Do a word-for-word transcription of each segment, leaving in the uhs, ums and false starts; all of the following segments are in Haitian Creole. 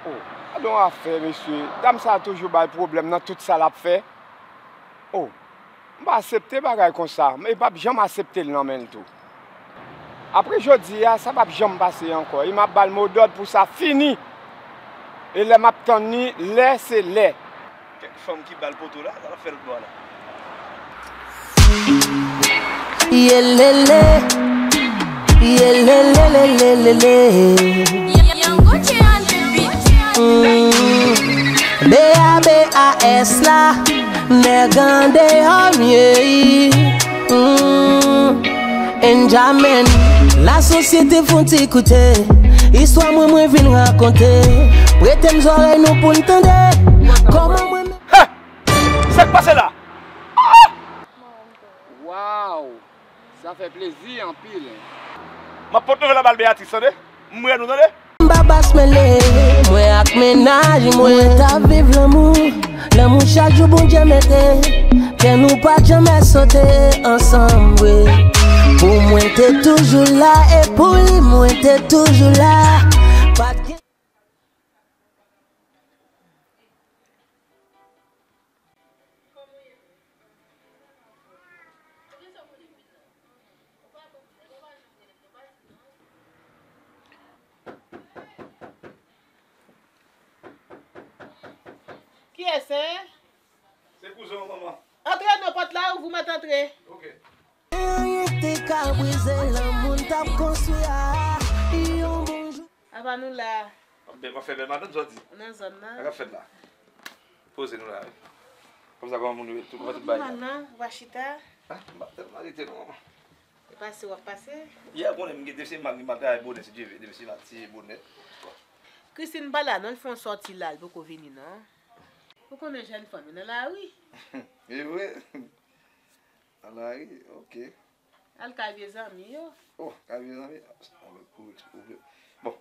Oh, gade yon afè, mesye. Dam sa a toujou bay pwoblèm nan tout sa l ap fè. Oh, m pa aksepte bagay konsa. E m p ap janm aksepte l nan men l tou. Apre jodi a, sa p ap janm pase ankò. E m ap ba l modòd pou sa fini. E lè m ap tann li, lè se lè. Kèk fanm ki ba l poto la, sa l ap fè lòt bò a la. Yelele, yelelelelelele. Young Gucci on the beat. Mm. B A B A S la, nèg andeyò m ye. Mm. Enjamin, lasosyete fon ti koute. Istwa mwen, mwen vin rakonte. Prete m zòrèy nou pou n tande. Kòman mwen He! Sa k pase la? Ah! Waw! Sa fè plezi anpil. M ap pot nouvèl anba l Beatrice, tande? M wè nou, tande? M pa bas mele, mwen ak mennaj mwen. Mwen t ap viv lanmou, lanmou chak jou Bondye mete. Kè nou pa t janm sote ansanm vre. Pou mwen te toujou la, e pou li mwen te toujou la. Pa t gen Kiyès, en? Se kouzen w, manman. Antre non, pòt la ouvri, w mèt antre. Ok. Anyen te ka brize lanmou n t ap konstwi a, yon bon jou. Apa nou la? M ap byen, m ap fè bèl madanm, sa w di? Nan zòn nan. Sa k ap fèt la? Poze nou la, wi. Kòmsa, kòman moun yo ye? Tout, kòman tout bagay la? Ou pa chita? Ah, m ap tèlman rete non, manman. E pase, w ap pase? Yè, ou konnen, m gen demen, m al travay bonè, si Dye vle, demen se mati bonè. Christine pa la non, l fè yon sòti la, l poko vini non. Ou konnen jèn fanm yo nan lari. E vre? Nan lari, ok. Al kay vye zanmi yo. Oh, kay vye zanmi? Bon,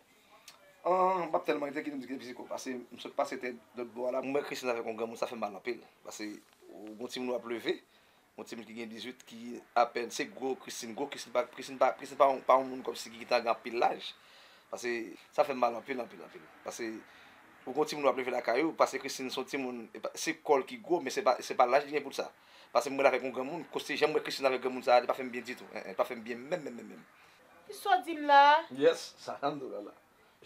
an, m p ap tèlman rete, kite m di ki pisi ko. Pase, m sot pase tè lòt bò a la. M wè Christine avèk yon granmoun, sa fè m mal anpil. Pase, yon timoun w ap leve, yon timoun ki gen dizuit, ki apèn, se gwo Christine, gwo Christine, pa, Christine pa, Christine pa yon, pa yon moun kòmsi ki gentan gen anpil laj. Pase, sa fè m mal anpil, anpil, anpil. Pase, ou gen yon timoun w ap leve lakay ou, pase Christine se yon timoun, e pa, se kò l ki gwo, men se pa, se pa laj li gen pou l sa. Pase m wè l avèk yon granmoun, kote jan m wè Christine avèk granmoun sa a, li pa fè m byen ditou. En, en, li pa fè m byen menm, menm, menm, menm, menm. Kisa w di m la a? Yes, sa, alhamdoulilah.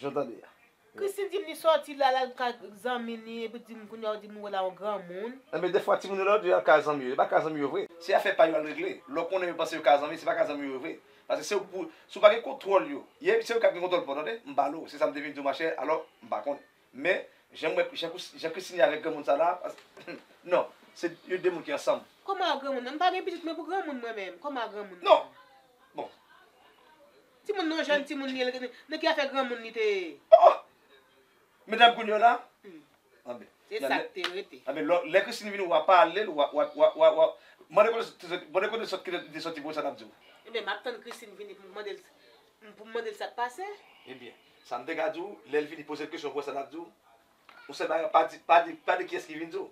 Jan w tande a. Christine di m li sòti la, l al kay zanmi li, epi di m kounye a w di m ou wè l a yon granmoun. Enben, dèfwa timoun yo la, yo di al kay zanmi yo. E pa kay zanmi yo vre. Se afè pa yo al regle. Lè w konnen yo panse yo kay zanmi, se pa kay zanmi yo vre. Pase se w pou, si w pa gen kontwòl yo, ye, se yo k ap gen kontwòl pa w, tande? M pale w, se sa m te vin di w, machè, alò, m pa konnen. Men, jan m wè, jan Kris-, jan Christine ye avèk granmoun sa la, pas-, non, se yo de moun ki ansanm. Kòman a granmoun nan? M pa gen pitit mwen pou granmoun mwen menm. Kòman a granmoun nan? Non. Bon. Timoun nan jèn timoun li ye, nan ki afè granmoun li te ye? Oh! Medam kounye a la? Hmm. Anben. Se sa k te rete. Anben, lè, lè Christine vini, w a pale l, w a, w a, w a, w a, w a, mande kote, mande kote sòt, ki te sòti pou wè sa l ap di w. Enben, m ap tann Christine vini pou m mande l, pou m mande l sa k pase. Ebyen, sa m te ka di w, lè l vini poze l kesyon pou wè sa l ap di w, yon sèl bagay, pa di, pa di, pa di kiyès ki vin di w.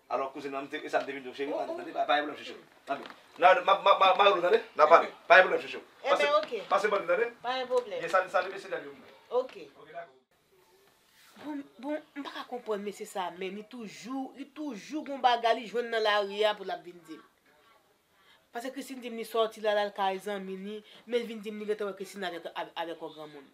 Alò, kouzen nan, m te, e sa m te vin di w, cheri, pa, tande, pa, pa gen pwoblèm, chouchou. Tande. Nan, ma, ma, ma, ma, tande, n a pale. Pa gen pwoblèm, chouchou. Pase, enben, ok. Pase ban li, tande? Pa gen pwoblèm. Byen, sa, sa, mesye dam yo. Ok. Ok, dakò. Bon, bon, m pa ka konprann mesye sa a menm, li toujou, li toujou gon bagay li jwenn nan lari a pou l ap vin di m. Paske Christine di m li sòti la, l al kay zanmi li, men l vin di m li gentan wè Christine avèk, avè-, avèk yon granmoun.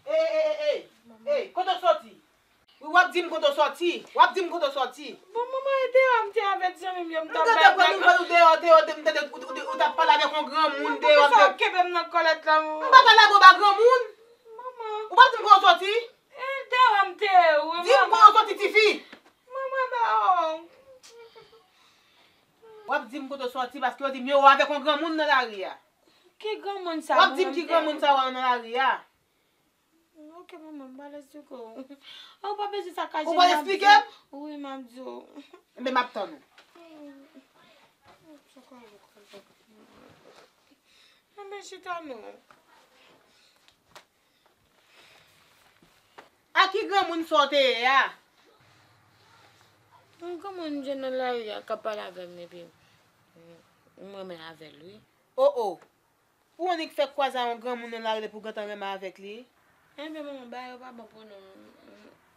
Ey, ey, ey, ey, ey, kote w sòti? Wi, w ap di m kote w sòti. W ap di m kote w sòti. Bon, manman, e deyò a m te avèk zanmi m yo, m t ap bay blag. M tande pran nouvèl ou deyò, deyò, de, m tande ou, ou, ou t ap pale avèk yon granmoun deyò. Poukisa w ap kenbe m nan kòlèt la? M pa ka lage w ba granmoun. Manman. Ou p ap di m kote w sòti? E deyò a m te ye, wi, manman. Di m kote w sòti, tifi. Manman, ba, oh. W ap di m kote w sòti paske yo di m yo wè w avèk yon granmoun nan lari a. Ki granmoun sa, manman? W ap di m ki granmoun sa w wè nan lari a. Ok, manman, m pral eksplike w. Ou pa bezwen sa ka jene m. Ou pral eksplike m? Wi, m ap di w. Enben, m ap tann ou. Enben, chita non. Granmoun sa w te ye a? Yon granmoun m jwenn nan lari a k ap pale avè m epi m renmen avè l wi. O o. Pou annik fè kwaze a yon granmoun nan lari pou gentan renmen avèk li? Enben manman, bagay yo pa bon pou nou.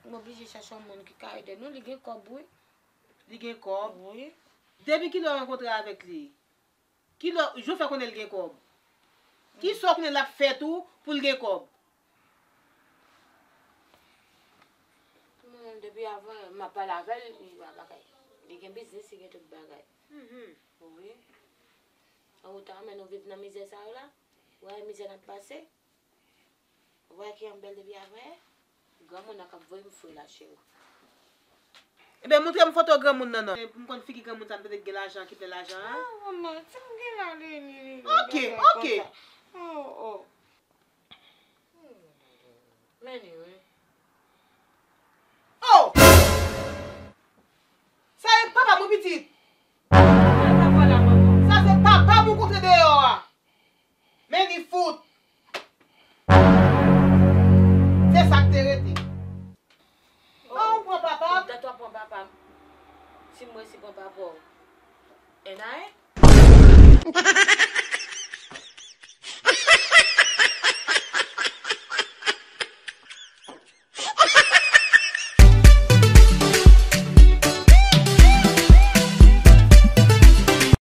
M oblije chache yon moun ki ka ede nou. Li gen kòb wi. Li gen kòb? Wi. Depi kilè w rankontre avèk li? Kilè, jan w fè konnen l gen kòb? Kisa w konnen l ap fè tou pou l gen kòb? Mwen menm depi avan m ap pale avè l, li pa bagay. Li gen biznis, li gen tout bagay. Mhm. Wi. An ou ta renmen nou viv nan mizè sa yo la? Ou wè mizè n ap pase? Ou wè ki an bèl depi avan yè? Granmoun nan k ap voye m fre la, cheri. Ebyen, montre m foto granmoun nan non. E, pou m konn figi granmoun sa, m petèt gen lajan, ki fè lajan an. Ah, manman, sa m gen la, li, li, li, li, Ok, li, ok. Konsa. Oh, oh. Men li, wi. Oh! Sa e papa m wi, pitit. Sa se papa m ou kontre deyò a. Men li fout. Se sa k te rete. Oh, ou pran papa m? Dat w ap pran papa m. Si m resi pran papa w. Enn a enn?